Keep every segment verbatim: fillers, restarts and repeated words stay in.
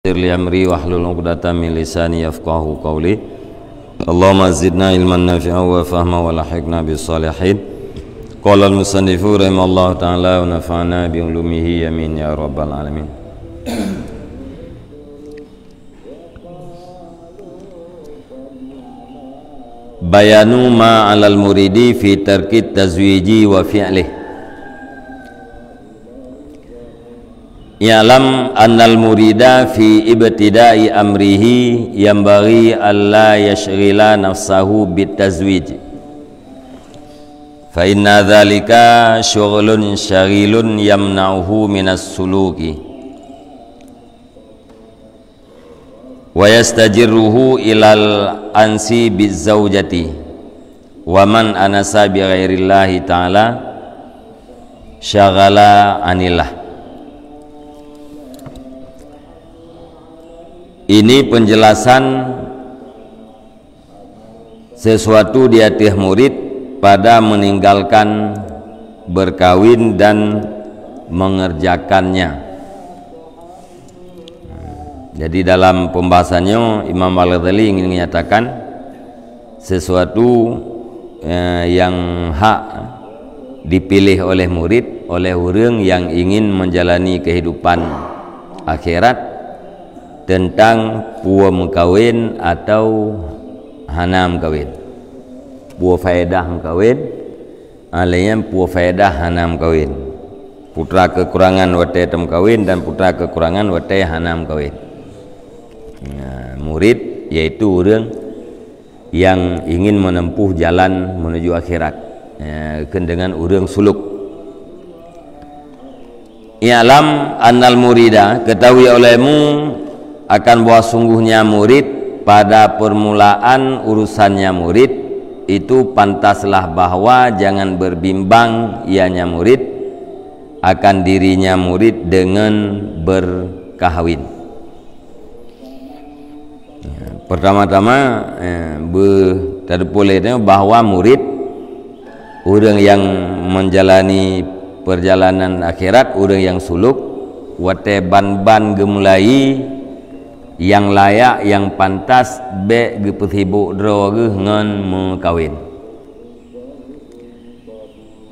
Yassir li amri wahlul 'uqdatam min lisani yafqahu qawli. Allahumma zidna ilman nafi'an wa fahma wa lahiqna bis salihin. Qala al-musannifu rahimallahu ta'ala wa nafa'na bi ulumihi, amin ya rabbal alamin. Bayanu ma 'alal muridi fi tarkit tazwiji wa fi'lih. I'lam annal murida fi ibtida'i amrihi yanbaghi alla yashghila nafsahu bit tazwij. Fa inna dzalika syughulun syaghilun yamna'uhu minas suluki. Wa yastajirruhu ilal ansi biz zaujati. Wa man anasa bi ghairillahi ta'ala syaghala anillah. Ini penjelasan sesuatu di ateueh murid pada meninggalkan berkawin dan mengerjakannya. Jadi dalam pembahasannya, Imam Al-Ghazali ingin menyatakan sesuatu, eh, yang hak dipilih oleh murid, oleh ureuëng yang ingin menjalani kehidupan akhirat, tentang peue meukawen atau hana meukawen, peue faedah meukawen, alaian peue faedah hana meukawen, putra kekurangan watée tameukawen dan putra kekurangan watée hana meukawen. Nah, murid yaitu ureuëng yang ingin menempuh jalan menuju akhirat, ya, keu dengan ureuëng suluk. I'lam annal murida, ketahui olehmu akan bahwa sungguhnya murid pada permulaan urusannya murid itu pantaslah bahwa jangan berbimbang ianya murid akan dirinya murid dengan berkahwin. Ya, pertama-tama, eh, beu-, teupeue lé nyoe bahwa murid, ureuëng yang menjalani perjalanan akhirat, ureuëng yang suluk, watée ban-ban geumulai, yang layak, yang pantas, bék geupeusibok droe geuh ngon meukawen.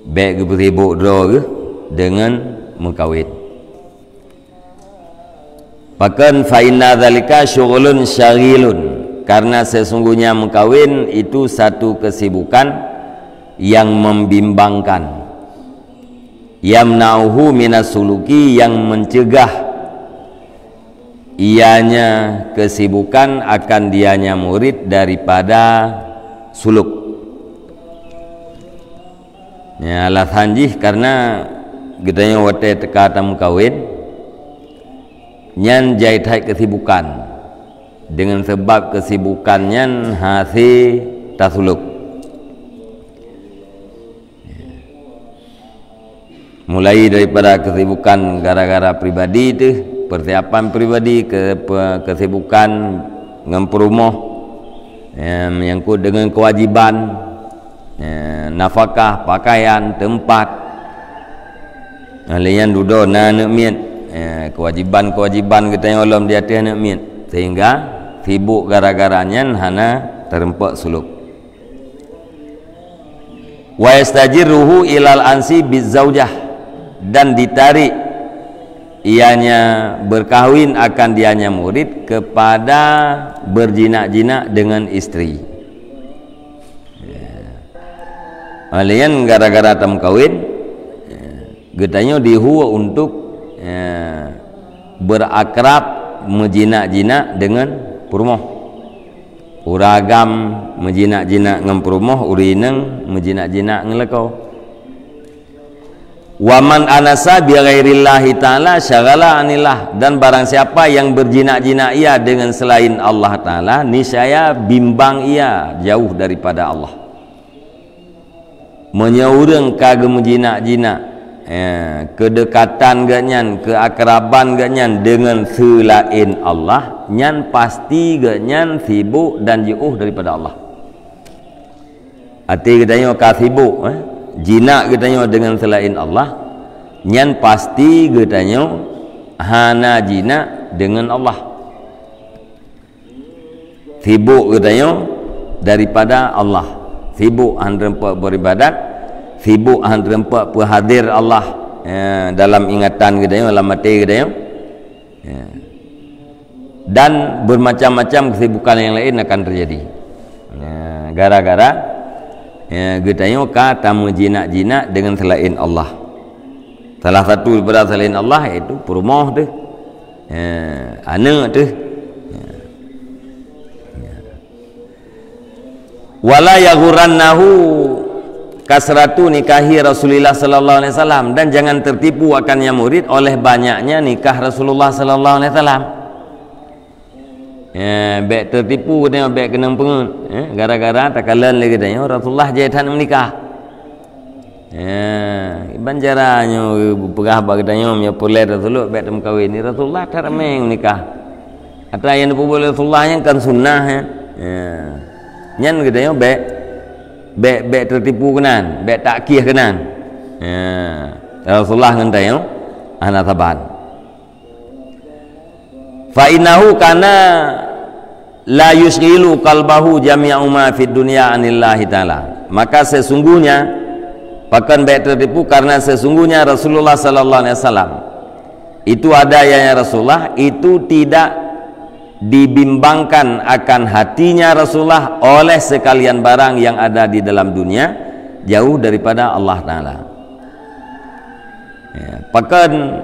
Bék geupeusibok droe geuh deungon meukawen. Pakon fa inna dzalika syughulun syaghilun, karena sesungguhnya meukawen itu satu kesibukan yang membimbangkan. Yamna'uhu minas suluki, yang mencegah ianya kesibukan akan dianya murid daripada suluk. Ya, alasan jih karena geutanyoe watée teuka tameukawen, nyan jai that kesibukan. Dengan sebab kesibukan nyan hase tasuluk. Mulai daripada kesibukan gara-gara pribadi teuh, persiapan pribadi, ke-, pe-, kesibukan ngon peurumoh, ya, menyangkut dengan kewajiban, ya, nafakah, pakaian, tempat. Nah, lé nyan dudoe na aneuk miet, ya, kewajiban-kewajiban geutanyoe lom di ateueh aneuk miet, sehingga sibuk gara-gara nyan hana teureumpok suluk. Wa yastajirruhu ilal ansi biz zaujah, dan ditarik ianya berkahwin akan dianya murid kepada berjinak-jinak dengan istri. Ya. Alaian gara-gara tameukawen, ya, geutanyoe dihue untuk, ya, berakrab meujinak-jinak dengan peurumoh. Ureuëng agam meujinak-jinak ngon peurumoh, ureuëng inong meujinak-jinak ngon lakoe. Wa man anasa bi ghairillahi ta'ala syaghala anillah, dan barang siapa yang berjinak-jinak ia dengan selain Allah Ta'ala, niscaya bimbang ia jauh daripada Allah. Meunyoe ureuëng ka geumeujinak-jinak, eh, keudekatan geuhnyan, keuakraban geuhnyan deungon seulaén Allah, nyan pasti geuhnyan sibuk dan jiôh daripada Allah. Até geutanyoe ka sibuk, eh, jinak geutanyoe deungon seulaén Allah, nyan pasti geutanyoe hana jinak deungon Allah. Sibok geutanyoe daripada Allah. Sibok han teureumpat beribadat, sibok han teureumpat peuhadir Allah, ya, dalam ingatan geutanyoe, dalam até geutanyoe. Ya. Dan bermacam-macam kesibukan yang lain akan terjadi. Ya, gara-gara, ya, geutanyoe ka tameujinak-jinak dengan selain Allah. Salah satu daripada selain Allah iaitu peurumoh teuh. Ya, aneuk teuh. Ya. Ya. Wala yaghurannahu kasratu nikahi Rasulillah sallallahu alaihi wasallam, dan jangan tertipu akan yang murid oleh banyaknya nikah Rasulullah sallallahu alaihi wasallam. Ya, bèk tertipu geutanyoe, bèk keunong peungeut, ya, gara-gara takalon lé geutanyoe Rasulullah jai that meunikah. Ya, iban cara nyoe peugah bak geutanyoe, meunyoe peureulèe Rasulullah bèk tameukawen. Ni Rasulullah that ramé meunikah. Atra nyang neupeubuet lé Rasulullah nyan kan sunnah, ya. Ya. Nyan geutanyoe bèk, bèk, bèk tertipu keunan, bèk takieh keunan. Ya. Rasulullah ngon tanyoe hana saban. Fa innahu kana la yusyghilu qalbahu jami'u ma fid dunya anillahi ta'ala. Maka sesungguhnya, pakon bèk tertipu, karena sesungguhnya Rasulullah sallallahu alaihi wasallam itu ada ya, ya Rasulullah, itu tidak dibimbangkan akan hatinya Rasulullah oleh sekalian barang yang ada di dalam dunia jauh daripada Allah Ta'ala. Ya, pakon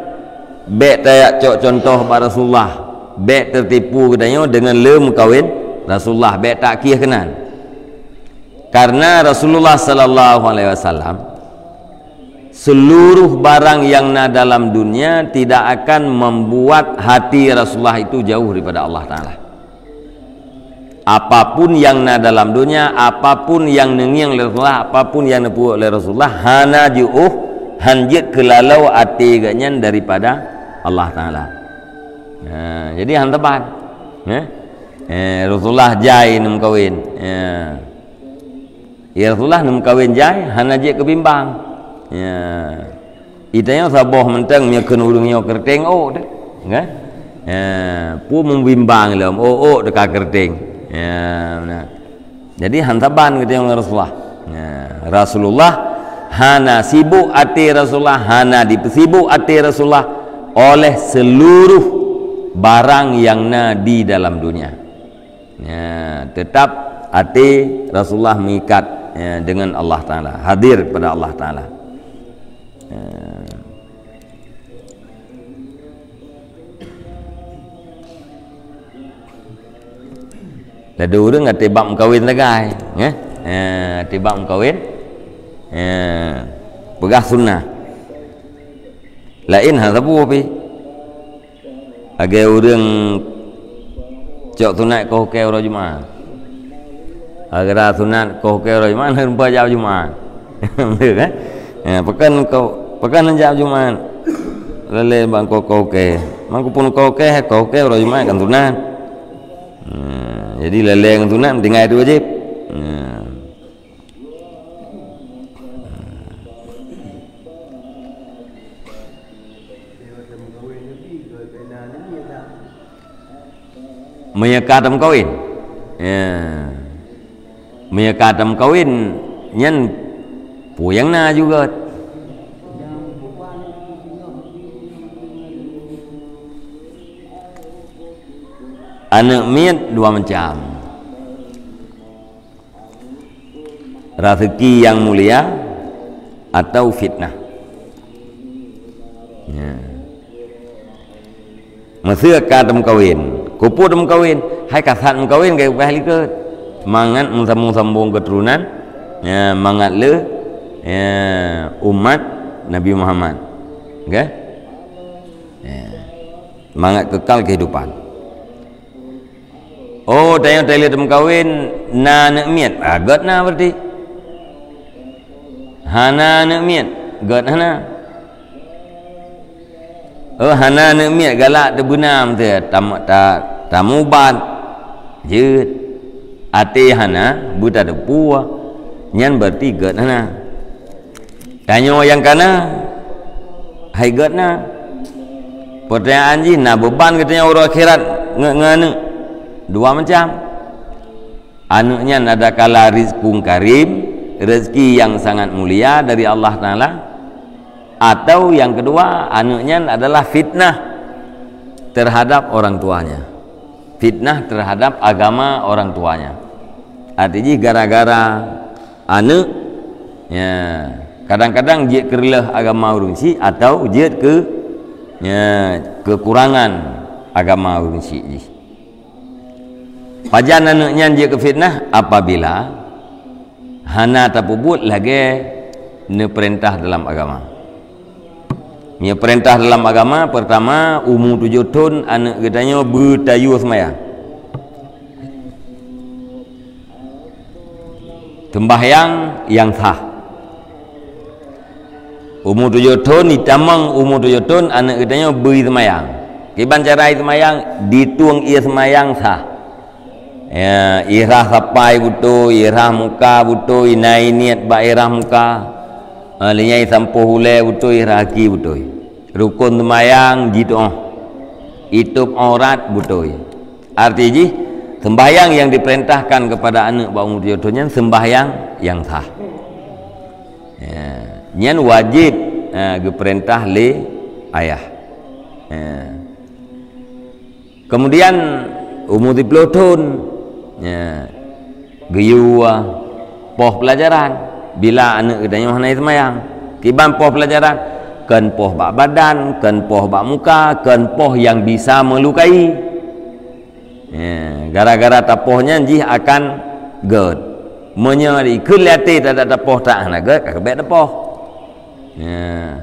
bèk tajak cok contoh bak Rasulullah, bèk tertipu geutanyoe deungon le meukawen Rasulullah, bèk takieh keunan. Karena Rasulullah sallallahu alaihi wasallam, seluruh barang yang na dalam dunia tidak akan membuat hati Rasulullah itu jauh daripada Allah Ta'ala. Apapun yang na dalam dunia, apapun yang neungieng lé Rasulullah, apapun yang neupeubuet lé Rasulullah, hana jiôh, han jeuet keu laloe até geuh nyan daripada Allah Ta'ala. Ha, jadi han saban. Ya? Eh, Rasulullah jai neumeukawen. Ya. Ya, Rasulullah neumeukawen jai, hana jeuet keu bimbang. Ya. Geutanyoe saboh mantong meunyoe kheun ureueng nyoe keureuteng ôk teuh, kan? Ya, peue meubimbang lom, ôk-ôk teuh ka keureuteng. Ya, meunan. Jadi han saban geutanyoe ngon Rasulullah. Ya, Rasulullah hana sibok até Rasulullah, hana dipeusibok até Rasulullah oleh seluruh barang yang na di dalam dunia. Ya, tetap até Rasulullah meuikat, ya, dengan Allah Ta'ala, hadir kepada Allah Ta'ala. Ya. Laju ureueng até bab meukawen sagai, ya. Ya, até bab meukawen, ya, peugah sunnah. Laén hana sapeue pih. Lagèe ureueng cok sunat koh ukèe uroe Jumat. Gara sunat koh ukèe uroe Jumat, hana rupa jak Jumat. Beutôi, kan? Ya, pakon koh, pakon jak Jumat. Lalé bak koh, koh ukèe. Mangkupun koh ukèe, koh ukèe uroe Jumat kan sunat. Hmm, jadi lalé ngon sunat tinggai tu wajib. Hmm. Meunyoe ka tameukawen. Ya. Meunyoe ka tameukawen, nyan peue nyang na juga. Aneuk miet dua macam. Raseuki nyang mulia atau fitnah. Ya. Meusé ka tameukawen, keupeue tameukawen, hai ka that meukawen ka payah likot. Mangat meusambong-sambong keuturonan, ya, mangat le, ya, umat Nabi Muhammad. Oke? Ya. Mangat kekal kehidupan. Oh, tanyoe tailée tameukawen na aneuk miet. Ah, gét na berarti. Hana aneuk miet, gét hana. Oh, hana aneuk miet, galak teubeuna meuteue tam-, ta-, tamubat. Jeuet. Até hana, beutateupue. Nyan berarti gét hana. Tanyoe nyang kana, hai gét na. Peurtanyaan jih, na beuban geutanyoe uroe akhirat nge-, ngon aneuk? Dua macam. Aneuk nyan adakala rizqun karim, rezeki yang sangat mulia dari Allah Taala, atau yang kedua, aneuk nyan adalah fitnah terhadap orang tuanya, fitnah terhadap agama orang tuanya. Arti jih gara-gara aneuk, ya, kadang-kadang jeuet keu reuloh agama ureuëng syiek atau jeuet keu, ya, kekurangan agama ureuëng syiek jih. Pajan aneuk nyan jeuet keu fitnah? Apabila hana tapeubuet lagée neupeurintah dalam agama. Neupeurintah dalam agama, pertama, umu tujoh thon aneuk geutanyoe beutayue seumayang. Seumbahyang nyang sah. Umu tujoh thon, itamong umu tujoh thon, aneuk geutanyoe beu seumayang. Kiban cara seumayang? Ditueng ie seumayang sah. Ya, irah sapai beutôi, irah muka beutôi, na niet bak irah muka. Ha, lheueh nyan isampoh ulée beutôi, irah gaki beutôi. Rukon seumayang jituoh. Itôb aurat beutôi. Arti jih, seumbahyang yang diperintahkan kepada aneuk bak umu tujoh thon nyan seumbahyang nyang sah. Ya, nyan wajéb, ha, geupeurintah lé ayah. Ya. Kemudian, umu siplôh thon, ya, geuyue poh peulajaran. Bila aneuk geutanyoe hana seumayang, kiban poh peulajaran? Kon poh bak badan, kon poh bak muka, kon poh nyang bisa meulukai. Ya, gara-gara tapoh nyan jih akan gét. Meunyoe ikheun lé até tadak tapoh, tak hana gét, ka bék tapoh. Ya.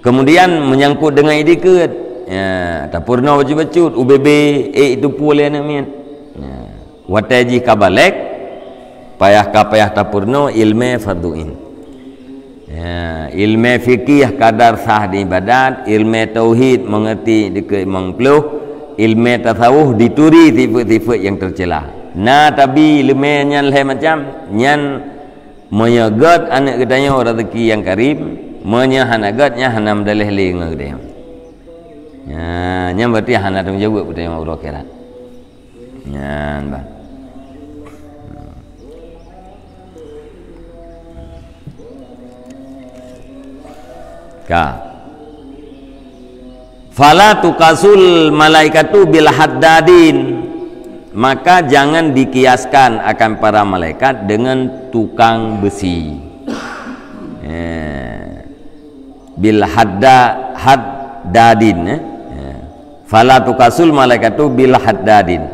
Kemudian, menyangkut dengan idikeue, ya, tapeurunoe bacut-bacut, U B B, ék itupeue lé aneuk miet. Ya. Watée jih ka balek, payah ka payah tapeurunoe ileumé fardhu ain. Ya, ileumé fikih kadar sah di ibadat, ileumé tauhid mengerti dikeue limong ploh, ileumé tasawuf dituri sifeuet-sifeuet nyang teucela. Na tabi ileumé nyan lhée macam, nyan meunyoe gét aneuk geutanyoe rezeki nyang karim, meunyoe hana gét nyan hana meudaleh lé ngon geutanyoe. Ya, nyan berarti hana tanggung jaweueb geutanyoe uroe akhirat. Nyan bah. Ka. Fala tukasul malaikatu bil haddadin. Maka jangan dikiaskan akan para malaikat dengan tukang besi. Eh. Bil hadda-, haddadin, eh. Ya. Fala tukasul malaikatu bil haddadin.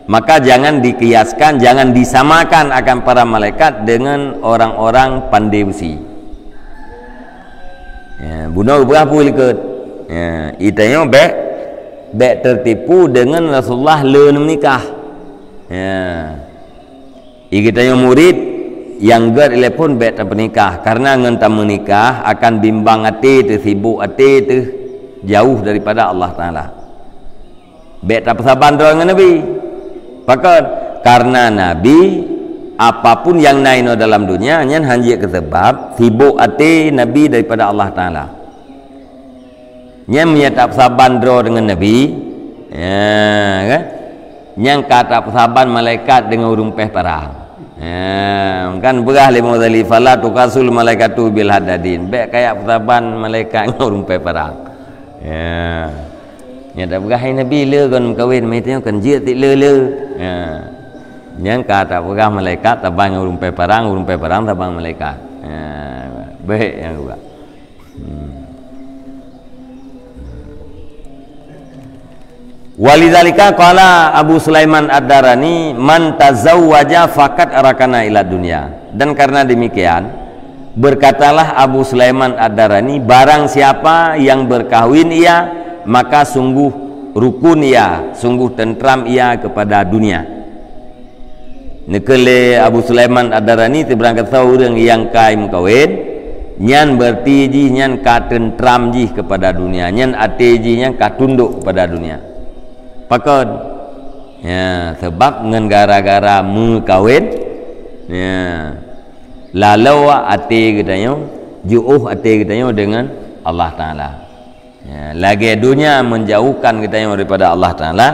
Maka jangan dikiaskan, jangan disamakan akan para malaikat dengan orang-orang pandai besi. Ya, bunoe geupeugah peue likot. Ya, geutanyoe bék, bék tertipu dengan Rasulullah le meunikah. Ya. Geutanyoe murit nyang gét ilée phon bék tapeunikah, karena ngon tameunikah akan bimbang até teuh, sibok até teuh, jauh daripada Allah Taala. Bék tapeusaban droe ngon Nabi. Pakon? Karena Nabi, apapun nyang na inoe dalam dunia, nyan hana jeuet keu sabab sibok até Nabi daripada Allah Taala. Nyan meunyo tapeusaban droe deungon Nabi, ya, kan? Nyan ka tapeusaban malaikat deungon ureuëng péh parang. Ya, kan peugah lé Imam Ghazali, "Fala tukasul malaikatu bil haddadin." Bék kajak peusaban malaikat ngon ureuëng péh parang. Ya. Nyan tapeugah, "Hai Nabi, le kon meukawen, meuitanyoe kon jeuet tik le-le." Ya. Nyan ka tapeugah malaikat saban ngon ureuëng péh parang, ureuëng péh parang saban malaikat. Ya. Bék nyang geuba. Hmm. Walidzalika qala Abu Sulaiman Ad-Darani, "Man tazawwaja faqad rakana ila dunya." Dan karena demikian, berkatalah Abu Sulaiman Ad-Darani, "Barang siapa yang berkahwin ia, maka sungguh rukun ia, sungguh tentram ia kepada dunia." Neukheun lé Abu Sulaiman Ad-Darani, sibarang gasoe ureuëng nyang ka meukawen, nyan berarti jih nyan ka teuntram jih keupada dunia, nyan até jih nyan ka tundok keupada dunia. Pakon? Ya, sabab ngon gara-gara meukawen, ya, laloe até geutanyoe, jiôh até geutanyoe deungon Allah Taala. Ya, lagée dunia menjauhkan geutanyoe daripada Allah Taala,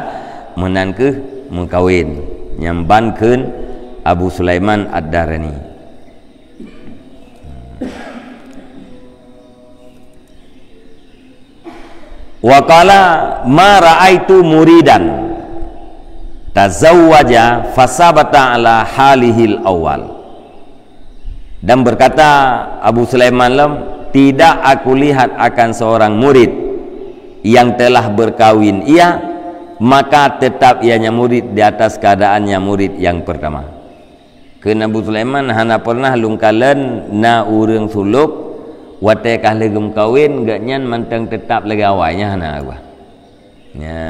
meunan kheueh meukawen, nyang ban kheun Abu Sulaiman Ad-Darani. Wa qala, "Ma ra'aitu muridan tazawwaja fasabata ala halihil awal." Dan berkata Abu Sulaiman lom, "Tidak aku lihat akan seorang murid yang telah berkawin ia, maka tetap ianya murid di atas keadaannya murid yang pertama." Kheun Abu Sulaiman, "Hana pernah lôn kalon na ureuëng sulôk, watée ka lheueh geumeukawen, gobnyan mantong teutab lagée awai, nyan hana ubah." Nya.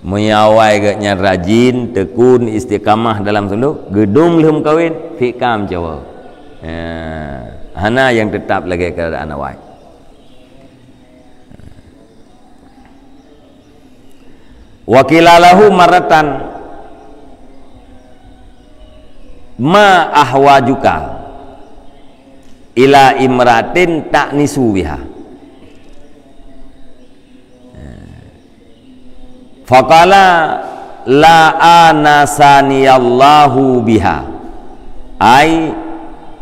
Meunyoe awai gobnyan rajin, tekun, istiqamah dalam sulôk, geudong lheueh meukawen, fik kam cawa. Nya. Hana nyang teutab lagée keuadaan awai. Wa qila lahu marratan, "Ma ahwajuka ila imra'atin ta'nisu biha?" Faqala, "La anasaniyallahu biha." Ai,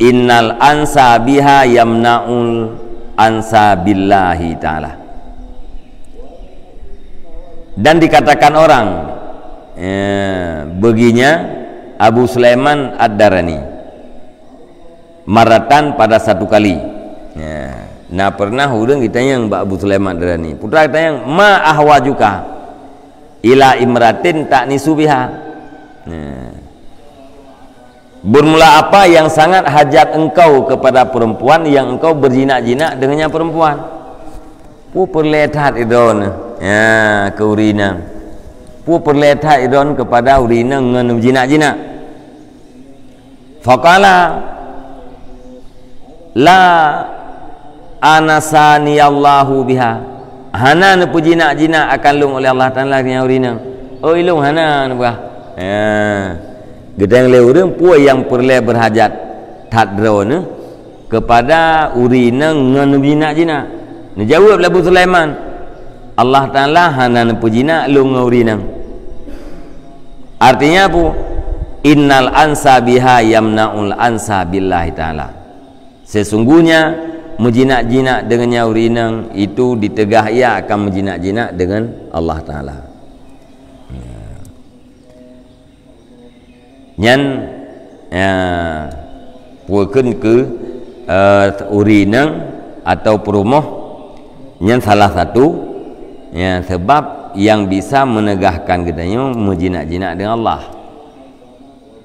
"Innal ansa biha yamna'ul ansa billahi ta'ala." Dan dikatakan orang, eh, baginya Abu Sulaiman Ad-Darani, maratan, pada satu kali. Ya. Nah, pernah ureuëng geutanyong bak Abu Sulaiman Ad-Darani. Putra geutanyong, "Ma ahwajuka ila imratin ta'nisu biha?" Nah. Bermula apa yang sangat hajat engkau kepada perempuan yang engkau berjinak-jinak dengannya perempuan? Peue peureulée that droeneuh, ya, keu ureuëng inong? Peue peureulée that droeneuh kepada ureuëng inong ngon jinak-jinak? Faqala, "La anasaniyallahu biha." Hana neupeujinak-jinak akan lôn oleh Allah Taala nyan ureuëng inong. Oh, ilong hana neupeugah. Ya. Geutanyong lé ureuëng peue nyang peureulée beurhajat that droeneuh kepada ureuëng inong ngon jinak-jinak. Neujaweueb lé Abu Sulaiman, "Allah Taala hana neupeujinak lôn ngon ureuëng inong." Artinya apa? "Innal ansa biha yamna'ul ansa billahi ta'ala." Sesungguhnya, meujinak-jinak deungon nyan ureuëng inong itu diteugah ia akan meujinak-jinak deungon Allah Taala. Nyan, ya, peue kheun keu, eh, ureuëng inong atau peurumoh, nyan salah satu, ya, sebab nyang bisa meunegahkan geutanyoe meujinak-jinak deungon Allah.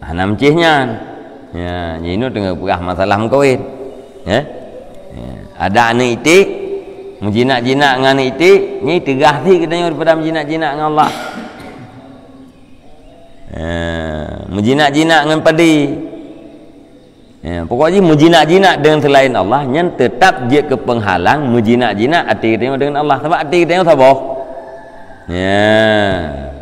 Hana meucéh nyan. Ya, jinoe teungoh peugah masalah meukawen. Ya? Ya. Ada aneuëk iték, meujinak-jinak ngon aneuëk iték, nyan teugah cit geutanyoe daripada meujinak-jinak ngon Allah. Ya, meujinak-jinak ngon padé. Ya, pokok jih meujinak-jinak deungon seulaén Allah, nyan teutap jeuet keu peunghalang meujinak-jinak até geutanyoe deungon Allah. Sabab até geutanyoe saboh. Ya,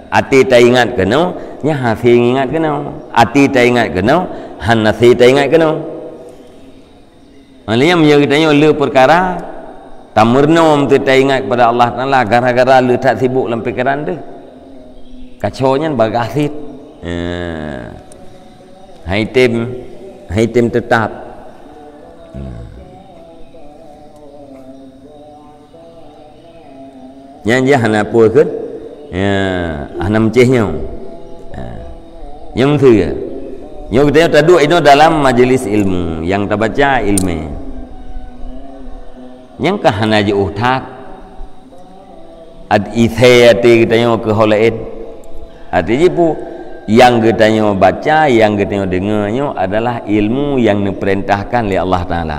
até taingat keunoe, nyan hasé ingat keunoe. Até taingat keunoe, han hasé taingat keunoe. Maknanya, meunyoe geutanyoe le peukara, tameurunoe teuh taingat kepada Allah Taala gara-gara le that sibuk lam pikeran teuh. Kaco nyan bagaih cit. Ya. Hai tem, hai tem teutap. Ya. Nyan jih hana peue kheun. Ya, hana meucéh nyoe. Ya. Nyang keu, nyoe geutanyoe taduek inoe dalam majlis ilmu, nyang tabaca ileumèe. Nyang ka hana jiôh that. At isé até geutanyoe keu ho laén. Arti jih peue? Nyang geutanyoe baca, nyang geutanyoe deungoe nyoe adalah ilmu nyang neupeurintahkan lé Allah Taala.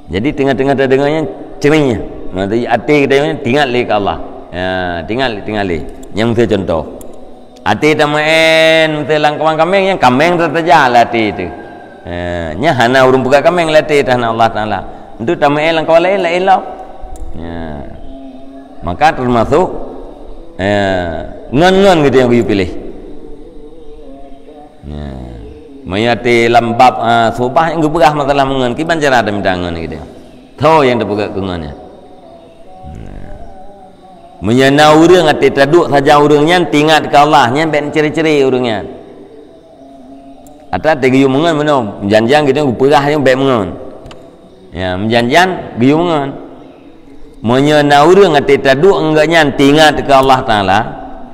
Jadi, teungoh-teungoh tadeungoe nyan, ceumeng nyan. Maksud jih, até geutanyoe nyan teuingat lé keu Allah. Ya, teuingat, teuingat lé. Nyang miseue cuntoh. Até tameu'en miseue lam kawan kaméng, nyan kaméng teuh tajak lam até teuh. Ya, nyan hana ureuëng peugah kaméng lam até teuh, hana Allah Taala. Untuk tameu'en lam kawan laén, laén lom. Ya. Maka teumasok, ya, ngon-ngon geutanyoe geuyue piléh. Ya. Meunyoe até lam bab, ah, sobah nyang geupeugah masalah meungon, kiban cara tamita ngon geutanyoe. Tho nyang tapeugah keu ngon nyan. Ya. Meunyoe na ureuëng até taduek sajan ureuëng nyan teuingat keu Allah, nyan bék neucre-cre ureuëng nyan. Ata teugeuyue meungon meunoe, jan-jan geutanyoe geupeugah nyoe bék meungon. Ya, meujan-jan geuyue meungon. Meunyoe na ureuëng até taduek ngon gobnyan teuingat keu Allah Taala,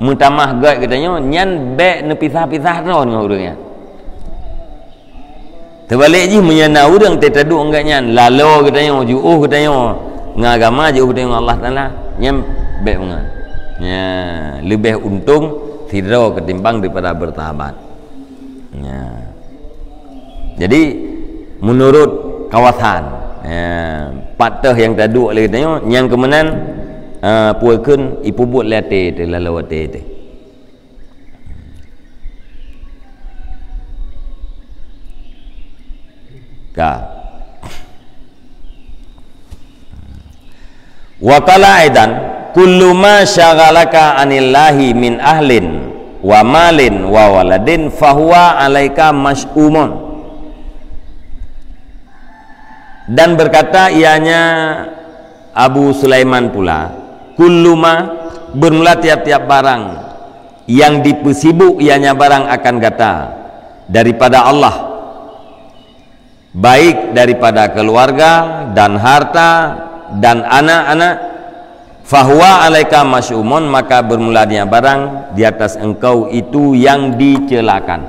meutamah gét geutanyoe, nyan bék neupisah-pisah droe ngon ureuëng nyan. Teubalek jih, meunyoe na ureuëng teuduek ngon gobnyan, laloe geutanyoe, jiôh geutanyoe ngon agama, jiôh geutanyoe ngon Allah Taala, nyan bék meungon. Nya, leubeh untông sidroe ketimbang daripada bersahabat. Nya. Jadi, menurut kawasan, nya, pat teuh nyang taduek lé geutanyoe, nyang keumeunang, eh, peue kheun ipeubuet lé até teuh, laloe até teuh. Ka. Wa qala aidan, "Kullu ma syaghalaka anillahi min ahlin wa malin wa waladin fahuwa alaika masy'umun." Dan berkata ianya Abu Sulaiman pula, "Kullu ma," bermula tiap-tiap barang yang dipeusibuk ianya barang akan gata daripada Allah, baik daripada keluarga dan harta dan anak-anak, fahuwa alaika masy'umun, maka bermulanya barang di atas engkau itu yang dicelakan.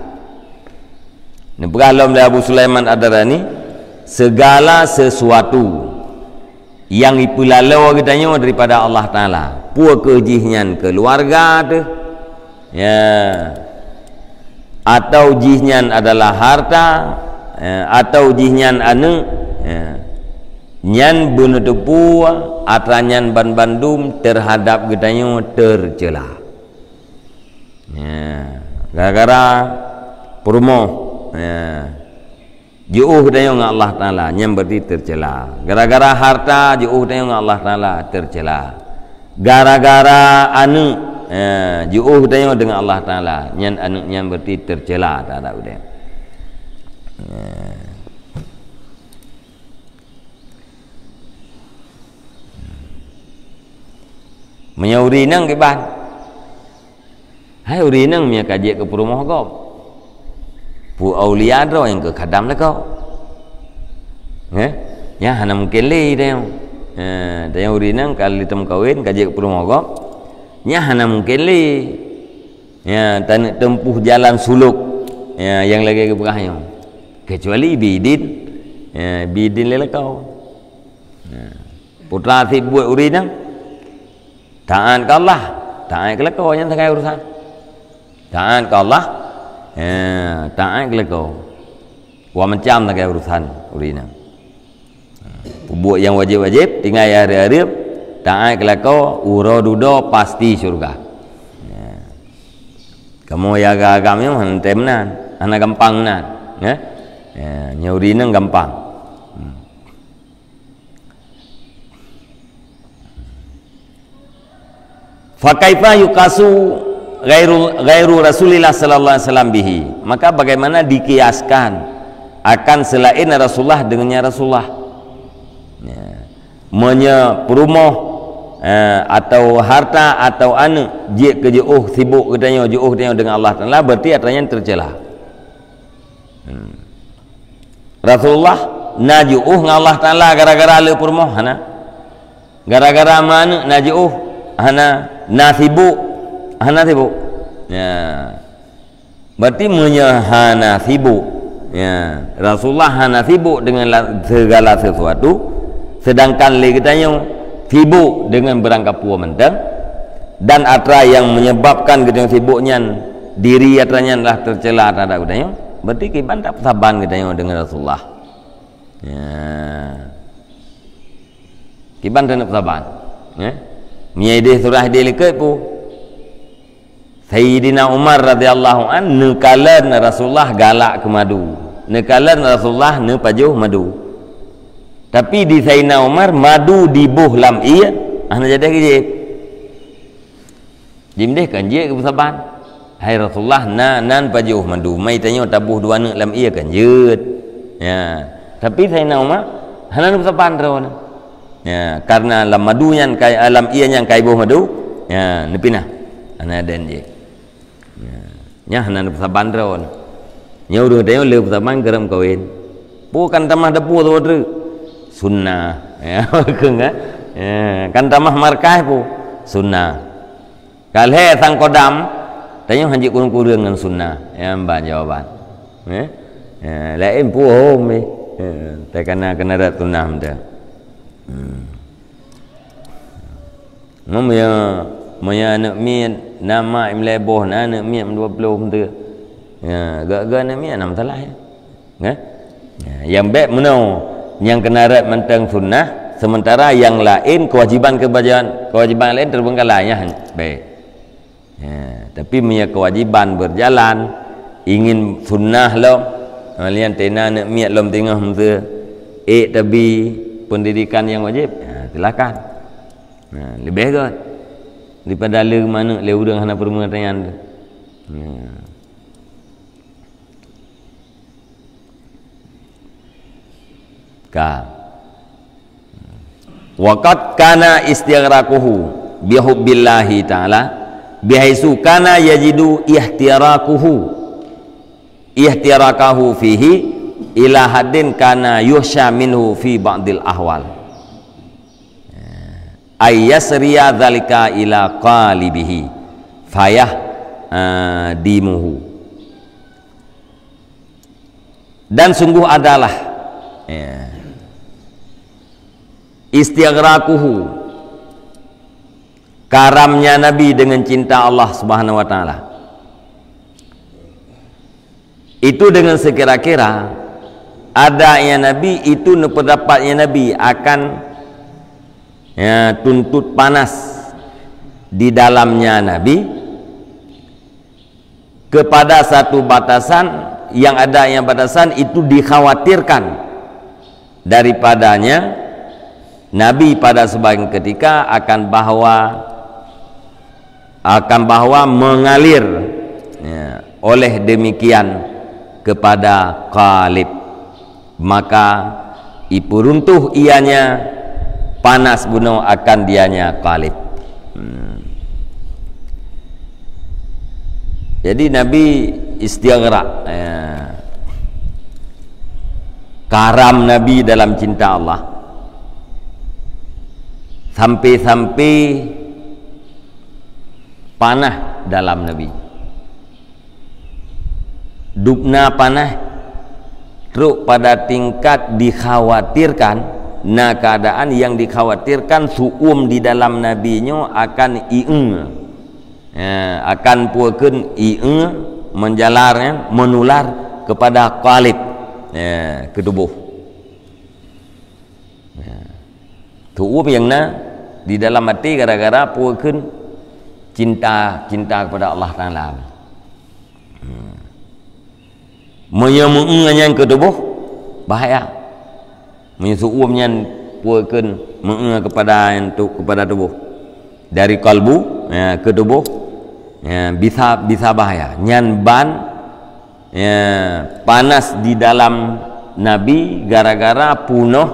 Neupeugah lom lé Abu Sulaiman Ad-Darani, segala sesuatu nyang ipeulaloe geutanyoe daripada Allah Taala, peue keuh jih nyan keuluwarga teuh, ya, atau jih nyan adalah harta, ya, atau jih nyan aneuëk, ya, nyan beuneuteupeu atra nyan banbandum teuhadap geutanyoe teucela. Ya, gara-gara peurumoh, ya, jiôh geutanyoe ngon Allah Taala, nyan berarti teucela. Gara-gara harta, jiôh geutanyoe ngon Allah Taala, teucela. Gara-gara aneuëk, eh, jiôh geutanyoe deungon Allah Taala, nyan aneuëk nyan berarti teucela teuhadap geutanyoe. Eh. Meunyoe ureuëng inong kiban, hai ureuëng inong meunyoe ka jeuet keu peurumoh gob, peue aulia droe nyang keu khadam lakoe. Nyan hana mungken lé tanyoe. Ha, tanyoe ureuëng inong ka lheueh tameukawen, ka jeuet keu peurumoh gob, nyan hana mungken lé. Ya, taneuk tempuh jalan suluk, ya, nyang lagée geupeugah nyoe. Kecuali biidin, ya, biidin lé lakoe. Ya. Putra sit buet ureuëng inong, taát keu Allah, taát keu lakoe, nyan sagai urusan. Taát keu Allah, ya, taát keu lakoe. Wa macam sagai urusan ureuëng inong. Peubuet nyang wajéb-wajéb, tinggai nyang hareuem-hareuem, taát keu lakoe, uroe dudoe pasti syeuruga. Ya. Kamoe nyang agam-agam nyoe hana tém meunan, hana gampang meunan, ya. Ya, nyoe ureuëng inong gampang. Hmm. Fa kaifa yuqasu ghairu, ghairu Rasulillah sallallahu alaihi wasallam bihi? Maka bagaimana dikiaskan akan selain Rasulullah dengannya Rasulullah? Ya. Meunyoe peurumoh, eh, atau harta atau aneuëk jeuet keu jiôh sibuk geutanyoe, jiôh geutanyoe deungon Allah Taala, berarti atra nyan teucela. Hmm. Rasulullah na jiôh ngon Allah Taala gara-gara le peurumoh? Hana. Gara-gara ma aneuëk na jiôh? Hana. Na sibuk? Hana sibuk. Ya. Berarti meunyoe hana sibuk, ya, Rasulullah hana sibuk deungon la-, segala sesuatu, sedangkan lé geutanyoe sibuk deungon beurangkapeue mantong, dan atra nyang menyebabkan geutanyoe sibuk nyan, diri atra nyan lah teucela teuhadap geutanyoe, berarti kiban tapeusaban geutanyoe deungon Rasulullah. Ya. Kiban taneuk peusaban. Ya. Meunyoe ideh surah ideh likot peue? Saidina Umar radhiyallahu an neukalon Rasulullah galak keu madu. Neukalon Rasulullah neupajoh madu. Tapi di Saidina Umar madu diboh lam ié hana jadi keu jieb. Jimdeh kan jeuet keu peusaban. Hai Rasulullah, na nan pajoh madu, mai tanyoe taboh dua neuk lam ié kan jeuet. Ya. Tapi Saidina Umar hana peusaban droe. Ya, karena lam madu nyan kai, lam ié nyan kai boh madu, Ya, neupinah. Hana aden jih. Ya. Nyan hana neupeusaban droe. Nyoe ureuëng tanyoe le peusaban keu rot meukawen. Peue kan tamah dapu saboh treuk? Sunnah. Ya, keu kan? Ya, kan tamah markah peue? Sunnah. Ka lhée sang kodam, tanyoe hanjeuet kureueng-kureueng ngon sunnah. Nyan ban jawaban. Eh? Ya, laén peue hom, eh. Ya, takana keunarat sunnah meuta. Hmm. Meunyo, meunyo aneuk miet na mak meulhée boh, na aneuk miet meudua ploh meuteuk. Ya, gak-gak aneuk miet na masalah, ya. Kan? Ya, nyang bék meunoe, nyang keunarat mantong sunnah, sementara nyang laén kewajiban-kewajiban, kewajiban laén terbengkalai, nyan bék. Ya, tapi meunyo kewajiban berjalan, ingin sunnah lom, ha, lian tena aneuk miet lom teungoh meuteuk, ék tabi pendidikan nyang wajib, ya, silakan. Nah, leubeh göt daripada le manök lé ureuëng hana peurumoh tanyan tu. Nah. Ka. Wa qad kana istighraquhu bi hubbillahi ta'ala, bihaitsu kana yajidu ihtiraquhu, ihtiraqahu fihi ila haddin kana yuhsya minhu fi ba'dil ahwal. Ay yasriya dzalika ila qalibihi fayah, eh, dimuhu. Dan sungguh adalah, ya, istighraquhu, karamnya Nabi dengan cinta Allah Subhanahu wa Ta'ala. Itu dengan sekira-kira adanya Nabi itu, neupeudapat nya Nabi akan, ya, tuntut panas di dalamnya Nabi kepada satu batasan, yang adanya batasan itu dikhawatirkan daripadanya Nabi pada sebagian ketika akan bahwa, akan bahwa mengalir, ya, oleh demikian kepada qalib, maka ipeuruntuh ianya panas bunoe akan dianya qalib. Hmm. Jadi Nabi istighraq, ya. Karam Nabi dalam cinta Allah. Sampai-sampai panah dalam Nabi. Dubna panah trok pada tingkat dikhawatirkan, na keadaan yang dikhawatirkan su'um di dalam Nabi nyoe akan ieng. Ya, akan peue kheun ieng, menjalar, ya, menular kepada qalib, ya, keu tuboh. Ya. Tu'um nyang na di dalam até gara-gara peue kheun cinta, cinta kepada Allah Taala. Hmm. Meunyoe meu'ue nyan keu tuboh, bahaya. Meunyoe su'um nyan peue kheun meu'ue kepada nyan tu, kepada tuboh. Dari kalbu, ya, keu tuboh, ya, bisa, bisa bahaya. Nyan ban, ya, panas di dalam Nabi gara-gara punoh,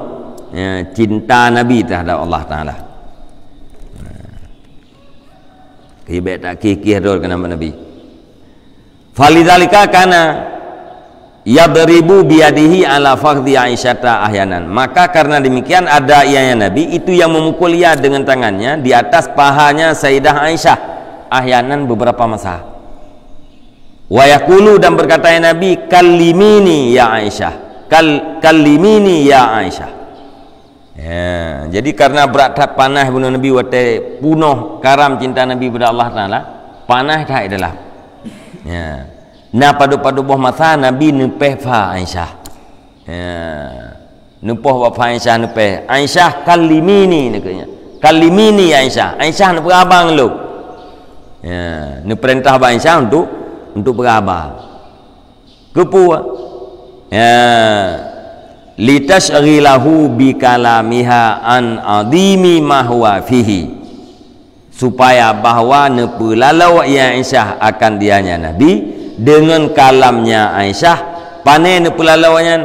ya, cinta Nabi terhadap Allah Taala. Kibet tak kih-kih dol keu nama Nabi. Falidzalika kana yadribu biyadihi ala fakhdi Aisyata ahyanan. Maka karena demikian ada ianya Nabi itu yang memukul ia dengan tangannya di atas pahanya Sayyidah Aisyah ahyanan beberapa masa. Wa yaqulu, dan berkata ya Nabi, "Kallimini ya Aisyah. Kal-, kallimini ya Aisyah." Ya, jadi karena brat that panah bunoe Nabi watée punoh karam cinta Nabi kepada Allah Taala, panah that dalam. Ya. Na padub-padub boh masa Nabi neupéh fa Aisyah. Ya. Neupoh bak fa Aisyah neupéh. "Aisyah, kallimini," neukeunya. "Kallimini ya Aisyah. Aisyah, neupeugah ngon lôn." Ya, neupeurintah bak Aisyah untuk, untuk peugah haba. Keupeue? Ya, litasyghilahu bikalamiha an adhimi ma huwa fihi. Supaya bahwa neupeulalo ya Aisyah akan dianya Nabi dengan kalamnya Aisyah, pane neupeulalo nyan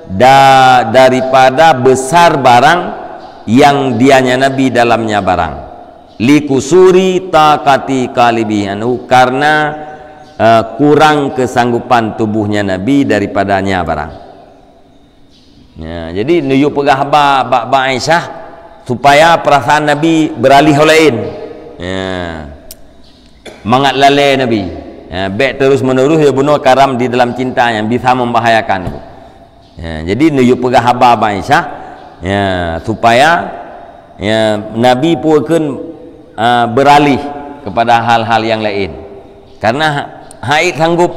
da-, daripada besar barang yang dianya Nabi dalamnya barang. Likusuri taqati qalibi anhu, karena, eh, kurang kesanggupan tubuhnya Nabi daripadanya barang. Ya, jadi neuyue peugah haba bak, bak Aisyah supaya perasaan Nabi beralih lain. Ya. Mangat lalé Nabi. Ya, bèk terus menerus ya bunoe karam di dalam cinta yang bisa membahayakan. Ya, jadi neuyue peugah haba bak Aisyah, ya, supaya, ya, Nabi pun akan, ah, beralih kepada hal-hal yang lain. Karena ha-, hait sanggup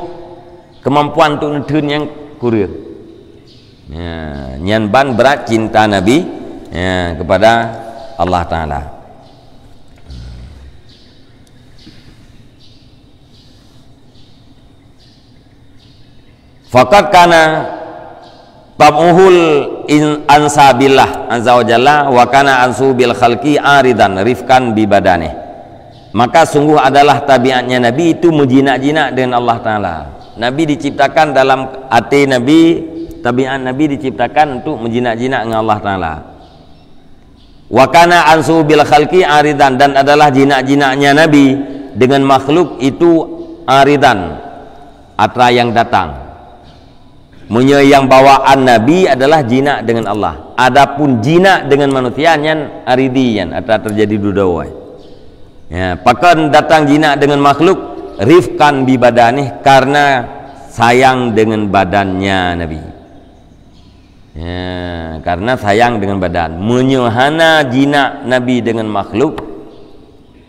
kemampuan untuk neutheun nyang kureueng. Ya, nyan ban berat cinta Nabi, ya, kepada Allah Taala. Faqad kana tab'uhul in-, ansa billah azza wa jalla, wa kana ansu bil khalqi aridan rifqan bi badanih. Maka sungguh adalah tabiatnya Nabi itu mejinak-jinak dengan Allah Taala. Nabi diciptakan dalam até Nabi, tabiat Nabi diciptakan untuk mejinak-jinak dengan Allah Taala. Wa kana ansu bil khalqi aridan, dan adalah jinak-jinaknya Nabi dengan makhluk itu aridan, atra yang datang. Meunyoe nyang bawaan Nabi adalah jinak dengan Allah. Adapun jinak dengan manusia nyan aridi nyan, atra terjadi dudoe. Ya, pakon datang jinak dengan makhluk, rifqan bi badanih, karena sayang dengan badannya Nabi. Ya, karena sayang dengan badan. Meunyoe hana jinak Nabi dengan makhluk,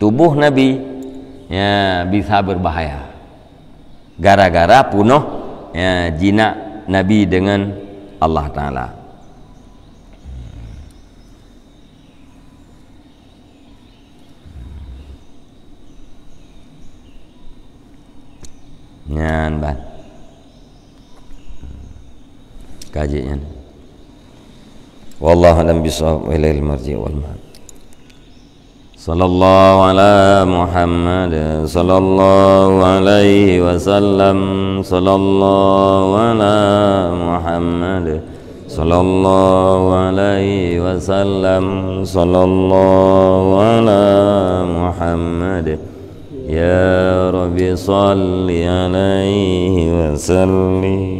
tubuh Nabi, ya, bisa berbahaya. Gara-gara punoh, ya, jinak Nabi dengan Allah Taala. Nyan ban. Ka jeuet nyan. Wallahu a'lam bissawab, wa ilaihil marji' wal ma'ab. Sallallahu ala Muhammad, sallallahu alaihi wasallam, sallallahu ala Muhammad, sallallahu alaihi wasallam, sallallahu ala Muhammad. Ya Rabbi, salli alaihi wa sallim.